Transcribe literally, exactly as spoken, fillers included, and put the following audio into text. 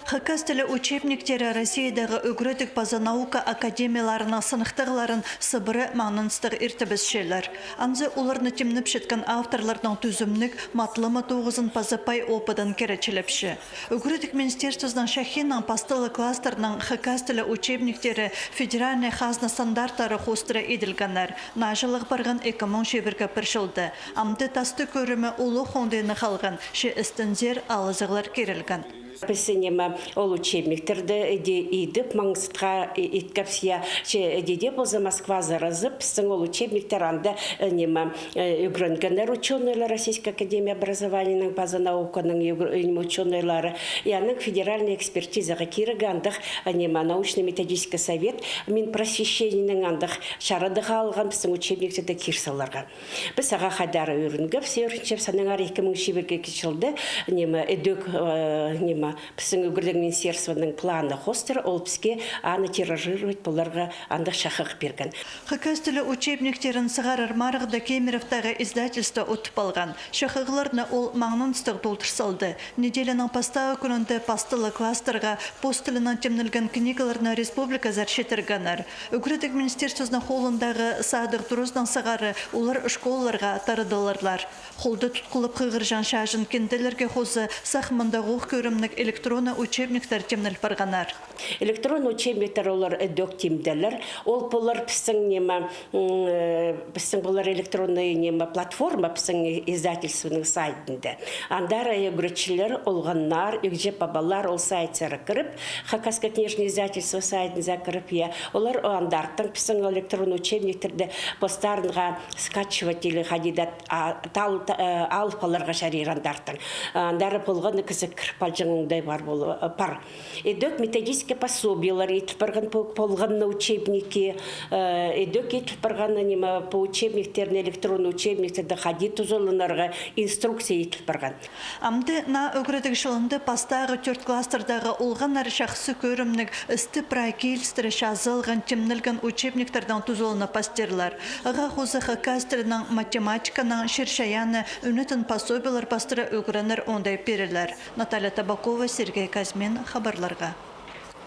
Хакас тілі учебниктері Россиядағы ӱгредіг паза наука академияларының сыныхтағларын сыбыра маңнаныстығ иртібісчелер. Анзы оларны тимнепчеткен авторларның тӱзімніг, матлама тоғызын паза пай опыдын киречілепче. Ӱгредіг министерствозының чахиинаң пастағы класстарның хакас тілі учебниктері федеральнай хазна стандарттары хоостыра иділгеннер. Наа чылығ парған ікі муң чибіргі пір чылда. Амды тастығ кӧрімі улуғ оңдайны халған, че істензер алызығлар кирілген. Піс, ниме, ол учебниктерді іди идіп, маңнаныстығ и-, иткебіс, я, че іди дее полза Москвазар ызып, пістің ол учебниктер анда, э, ниме, э, ӱгренгеннер учёныйлар Российской академии образованияның паза науканың ӱгр-, ниме, учёныйлары. И аның федеральный экспертизаға кирегі андағ, э, ниме, научно-методический совет Минпросвещениенің андағ чарадығ алған пістің учебниктерді кир саларға. Піс ағаа хайдар ӱгренгебіс, ӱгренчебіс, аннаңар ікі муң чибіргі чылда, ниме, ідӧк, э, ниме, пістің ӱгредіг министерствоның планы хоостыра, ол піске аны тиражировать поларға андағ чахығ пирген. Хакас тілі учебниктерін сығарар марығда Кемеровтағы издательство утып алған. Чахығларны ол маңнаныстығ толдыр салды. Неделяның пастағы кӱнінде пастағы класстарға пос тілінең тимнелген книгаларны республиказар читіргеннер. Ӱгредіг министерствозының холындағы садығ туразынаң сығара олар школаларға тарадыларлар. Холда тутхулап хығырҷаң чаҷын кинделерге хоза сах мындағох кӧрімніг электронный учебниктер тимнел парғаннар. Электронный учебниктер олар ідӧк тимделер. Ол полар пістің, ниме, м, э, пістің полар электронный, ниме, платформа пістің издательствоның сайтында. Андар ӱгретчілер, олғаннар, ӱгҷі-пабалар ол сайтсар кіріп, Хакасское книжное издательство сайтынзар кіріп, я, олар андартын пістің электронный учебниктерді постарынға скачивать или хайди даа, а, тал-, та-, э, алып аларға чарир андартын. Андар полған кізі кіріп алҷаң оңдай пар пол-, пар. Ідӧк методический пособиелер иділ парған пол-, полған на учебникке, э, ідӧк иділ парған, ниме, по учебниктеріне, электронный учебниктерді хайди тузаланарға инструкция иділ парған. Амды наа ӱгредіг чылында пастағы тӧрт класстардағы олғаннар чахсы кӧрімніг, істі прай килістіре чазылған, тимнелген учебниктернең тузаланып пастирлар. Ағаа хоза хакас тілінең, математиканаң, чир-чайаанны ӱнетін пособиелер пастыра ӱгренер оңдай пирерлер. Наталья Табакова, Сергей Казьмин, хабарларға.